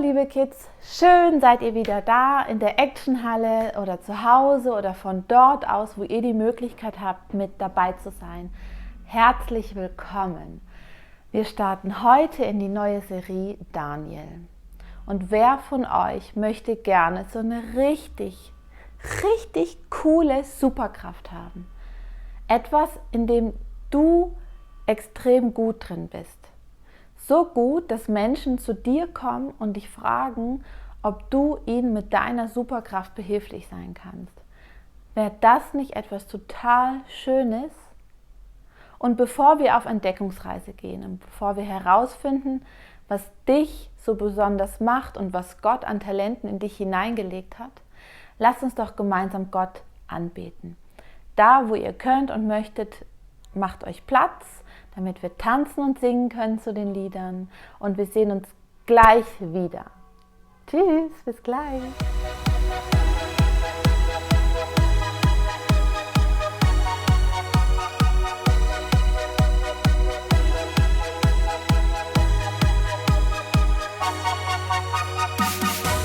liebe Kids, schön seid ihr wieder da in der Actionhalle oder zu Hause oder von dort aus, wo ihr die Möglichkeit habt, mit dabei zu sein. Herzlich willkommen. Wir starten heute in die neue Serie Daniel. Und wer von euch möchte gerne so eine richtig coole Superkraft haben? Etwas, in dem du extrem gut drin bist. So gut, dass Menschen zu dir kommen und dich fragen, ob du ihnen mit deiner Superkraft behilflich sein kannst. Wäre das nicht etwas total Schönes? Und bevor wir auf Entdeckungsreise gehen und bevor wir herausfinden, was dich so besonders macht und was Gott an Talenten in dich hineingelegt hat, lasst uns doch gemeinsam Gott anbeten. Da, wo ihr könnt und möchtet, macht euch Platz, damit wir tanzen und singen können zu den Liedern. Und wir sehen uns gleich wieder. Tschüss, bis gleich.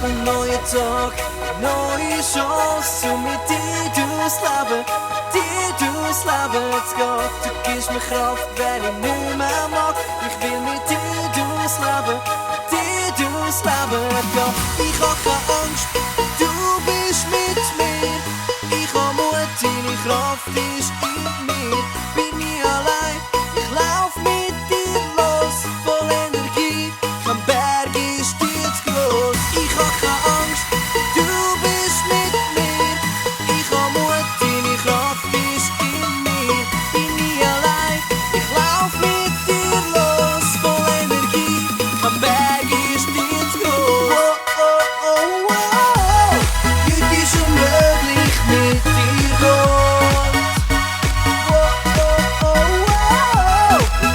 Ein neuer Tag, neue Chance, um mit dir durchs Leben zu gehen. Du gibst mir Kraft, wenn ich nicht mehr mag. Ich will mit dir durchs Leben gehen. Ich hab keine Angst, du bist mit mir. Ich hab Mut, deine Kraft ist in mir. Bin nie allein, ich lauf mit dir los, voll Energie. Kein Berg ist dir zu groß. Ich hab keine Angst, du bist mit mir. Ich hab Mut, deine Kraft ist in mir. Bin nie allein, ich lauf mit dir los, voll Energie. Kein Berg ist dir zu groß. Heute ist unmöglich mit dir Gott.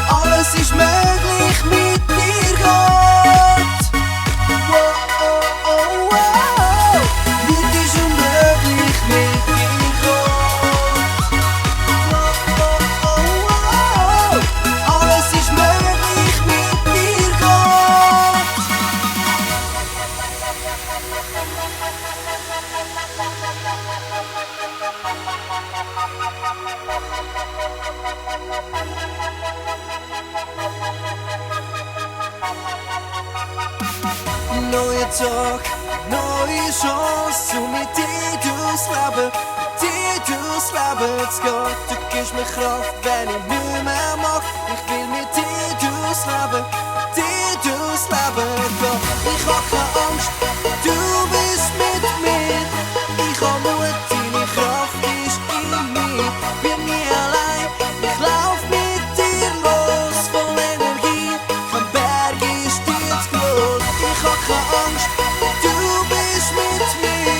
Alles ist möglich mit dir Gott. Heute ist unmöglich mit dir Gott. Alles ist möglich mit dir Gott. Neuer Tag, neue Chance, um mit dir durchs Leben zu gehen. Du gibst mir Kraft, wenn ich nicht mehr mag. Ich will mit dir durchs Leben gehen. Ich hab keine Angst, du bist mit mir. Ich hab Mut, deine Kraft ist in mir. Bin nie allein, ich lauf mit dir los, voll Energie. Kein Berg ist dir zu groß. Ich hab keine Angst, du bist mit mir.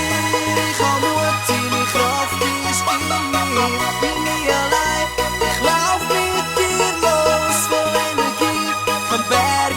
Ich hab Mut, deine Kraft ist in mir. Bin nie allein, ich lauf mit dir los, voll Energie. Kein Berg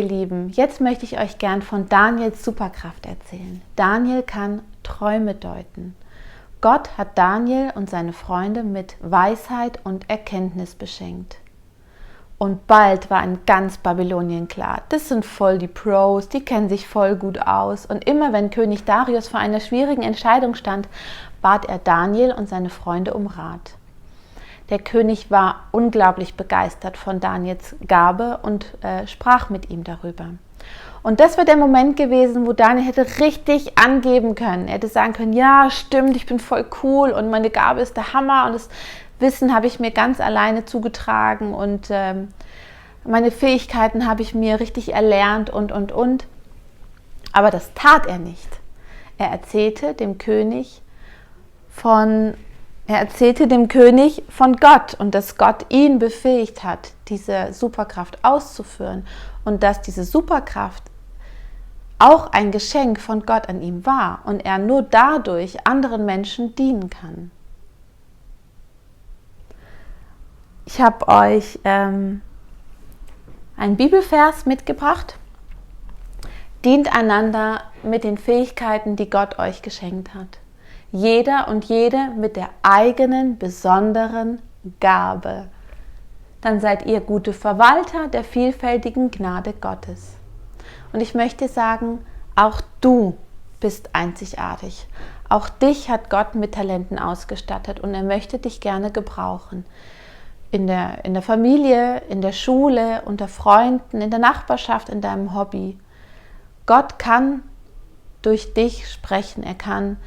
Lieben, jetzt möchte ich euch gern von Daniels Superkraft erzählen. Daniel kann Träume deuten. Gott hat Daniel und seine Freunde mit Weisheit und Erkenntnis beschenkt. Und bald war in ganz Babylonien klar, das sind voll die Pros, die kennen sich voll gut aus. Und immer wenn König Darius vor einer schwierigen Entscheidung stand, bat er Daniel und seine Freunde um Rat. Der König war unglaublich begeistert von Daniels Gabe und sprach mit ihm darüber. Und das war der Moment gewesen, wo Daniel hätte richtig angeben können. Er hätte sagen können, ja, stimmt, ich bin voll cool und meine Gabe ist der Hammer und das Wissen habe ich mir ganz alleine zugetragen und meine Fähigkeiten habe ich mir richtig erlernt und. Aber das tat er nicht. Er erzählte dem König von Gott und dass Gott ihn befähigt hat, diese Superkraft auszuführen und dass diese Superkraft auch ein Geschenk von Gott an ihm war und er nur dadurch anderen Menschen dienen kann. Ich habe euch einen Bibelvers mitgebracht. Dient einander mit den Fähigkeiten, die Gott euch geschenkt hat. Jeder und jede mit der eigenen besonderen Gabe. Dann seid ihr gute Verwalter der vielfältigen Gnade Gottes. Und ich möchte sagen, auch du bist einzigartig. Auch dich hat Gott mit Talenten ausgestattet und er möchte dich gerne gebrauchen. In der Familie, in der Schule, unter Freunden, in der Nachbarschaft, in deinem Hobby. Gott kann durch dich sprechen. Er kann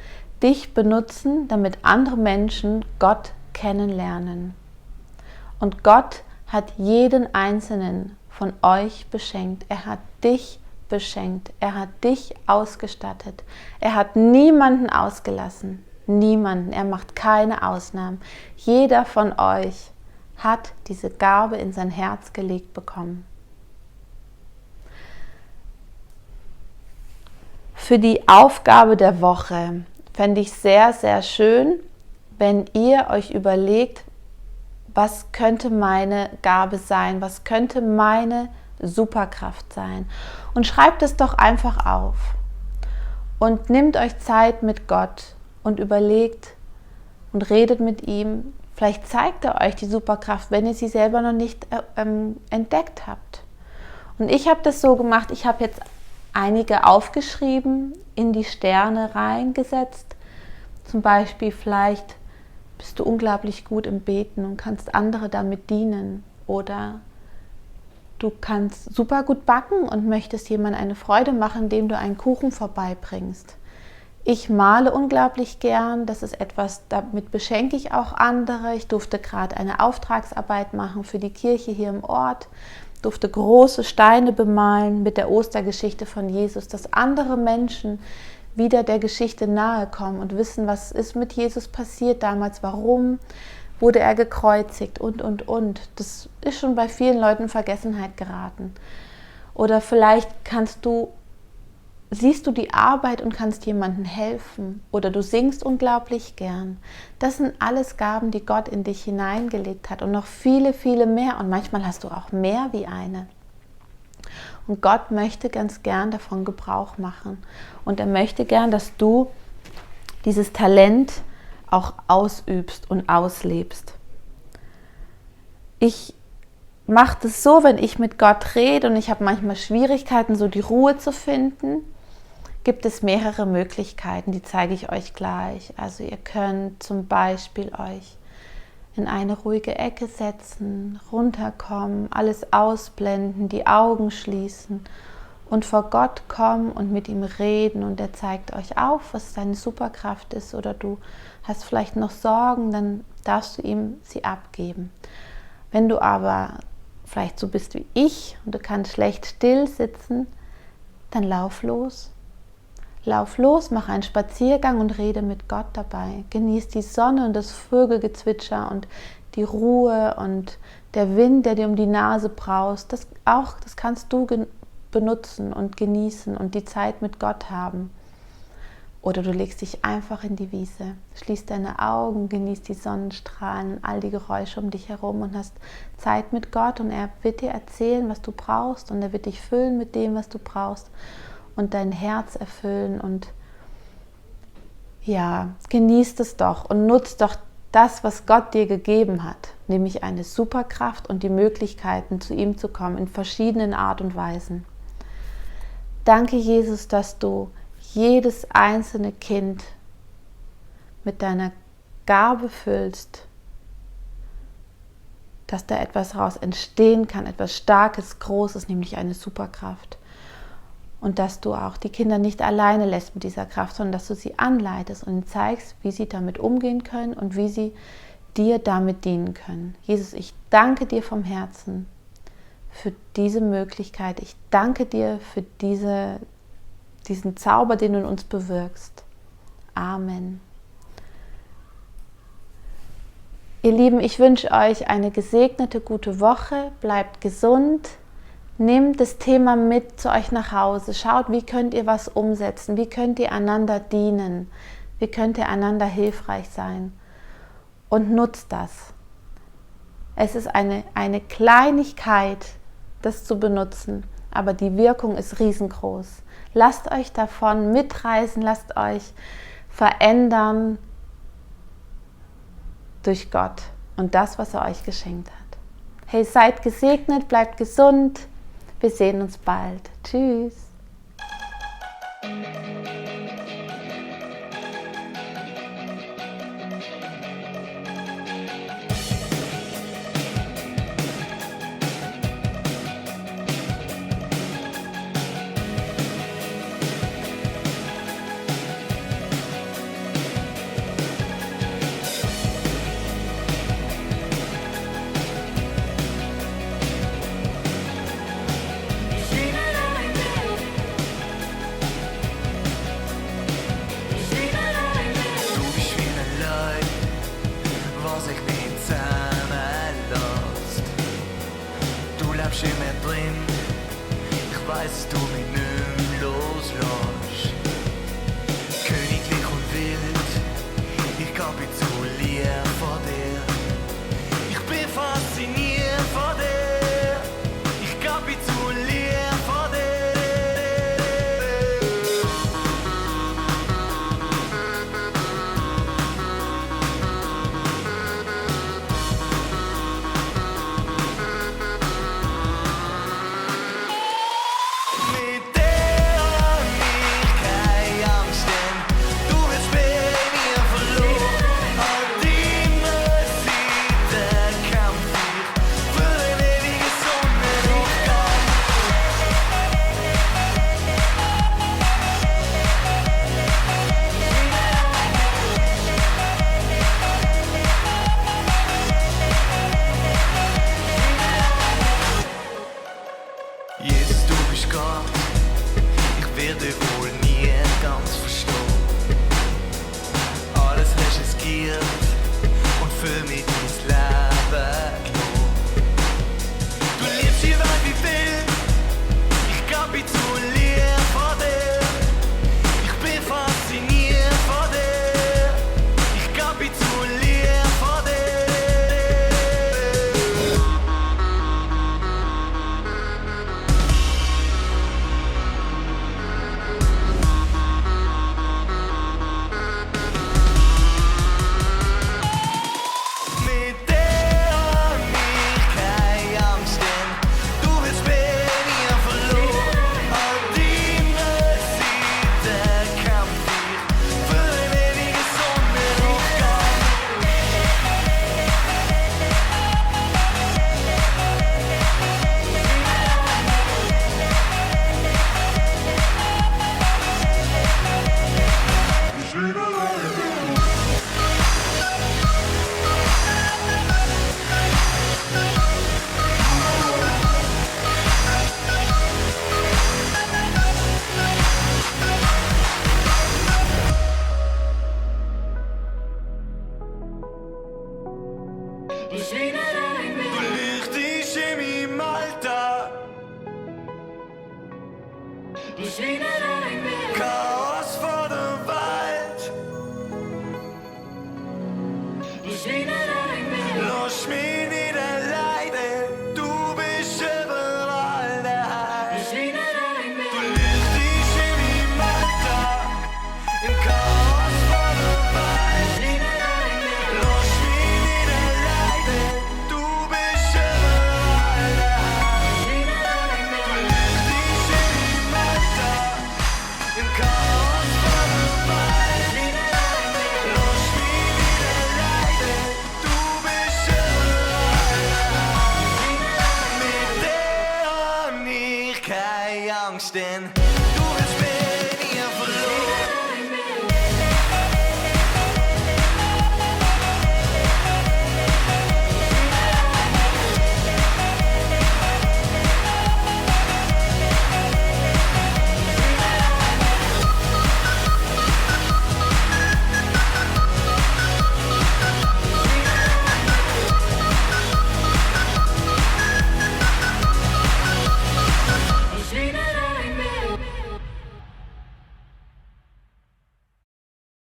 dich benutzen, damit andere Menschen Gott kennenlernen. Und Gott hat jeden einzelnen von euch beschenkt. Er hat dich beschenkt. Er hat dich ausgestattet. Er hat niemanden ausgelassen. Niemanden. Er macht keine Ausnahmen. Jeder von euch hat diese Gabe in sein Herz gelegt bekommen. Für die Aufgabe der Woche fände ich sehr, sehr schön, wenn ihr euch überlegt, was könnte meine Gabe sein, was könnte meine Superkraft sein. Und schreibt es doch einfach auf. Und nehmt euch Zeit mit Gott und überlegt und redet mit ihm. Vielleicht zeigt er euch die Superkraft, wenn ihr sie selber noch nicht entdeckt habt. Und ich habe das so gemacht, ich habe jetzt einige aufgeschrieben, in die Sterne reingesetzt. Zum Beispiel, vielleicht bist du unglaublich gut im Beten und kannst andere damit dienen. Oder du kannst super gut backen und möchtest jemandem eine Freude machen, indem du einen Kuchen vorbeibringst. Ich male unglaublich gern, das ist etwas, damit beschenke ich auch andere. Ich durfte gerade eine Auftragsarbeit machen für die Kirche hier im Ort, durfte große Steine bemalen mit der Ostergeschichte von Jesus, dass andere Menschen wieder der Geschichte nahe kommen und wissen, was ist mit Jesus passiert damals, warum wurde er gekreuzigt und. Das ist schon bei vielen Leuten in Vergessenheit geraten. Oder vielleicht siehst du die Arbeit und kannst jemandem helfen oder du singst unglaublich gern. Das sind alles Gaben, die Gott in dich hineingelegt hat und noch viele, viele mehr und manchmal hast du auch mehr wie eine. Und Gott möchte ganz gern davon Gebrauch machen und er möchte gern, dass du dieses Talent auch ausübst und auslebst. Ich mache das so, wenn ich mit Gott rede und ich habe manchmal Schwierigkeiten, so die Ruhe zu finden, gibt es mehrere Möglichkeiten, die zeige ich euch gleich. Also ihr könnt zum Beispiel euch in eine ruhige Ecke setzen, runterkommen, alles ausblenden, die Augen schließen und vor Gott kommen und mit ihm reden und er zeigt euch auf, was deine Superkraft ist oder du hast vielleicht noch Sorgen, dann darfst du ihm sie abgeben. Wenn du aber vielleicht so bist wie ich und du kannst schlecht still sitzen, dann lauf los. Lauf los, mach einen Spaziergang und rede mit Gott dabei. Genieß die Sonne und das Vögelgezwitscher und die Ruhe und der Wind, der dir um die Nase braust. Das kannst du benutzen und genießen und die Zeit mit Gott haben. Oder du legst dich einfach in die Wiese, schließt deine Augen, genießt die Sonnenstrahlen, all die Geräusche um dich herum und hast Zeit mit Gott und er wird dir erzählen, was du brauchst und er wird dich füllen mit dem, was du brauchst und dein Herz erfüllen und ja, genießt es doch und nutzt doch das, was Gott dir gegeben hat, nämlich eine Superkraft und die Möglichkeiten, zu ihm zu kommen in verschiedenen Art und Weisen. Danke, Jesus, dass du jedes einzelne Kind mit deiner Gabe füllst, dass da etwas raus entstehen kann, etwas Starkes, Großes, nämlich eine Superkraft. Und dass du auch die Kinder nicht alleine lässt mit dieser Kraft, sondern dass du sie anleitest und ihnen zeigst, wie sie damit umgehen können und wie sie dir damit dienen können. Jesus, ich danke dir vom Herzen für diese Möglichkeit. Ich danke dir für diesen Zauber, den du in uns bewirkst. Amen. Ihr Lieben, ich wünsche euch eine gesegnete, gute Woche. Bleibt gesund. Nehmt das Thema mit zu euch nach Hause. Schaut, wie könnt ihr was umsetzen? Wie könnt ihr einander dienen? Wie könnt ihr einander hilfreich sein? Und nutzt das. Es ist eine Kleinigkeit, das zu benutzen, aber die Wirkung ist riesengroß. Lasst euch davon mitreißen, lasst euch verändern durch Gott und das, was er euch geschenkt hat. Hey, seid gesegnet, bleibt gesund. Wir sehen uns bald. Tschüss.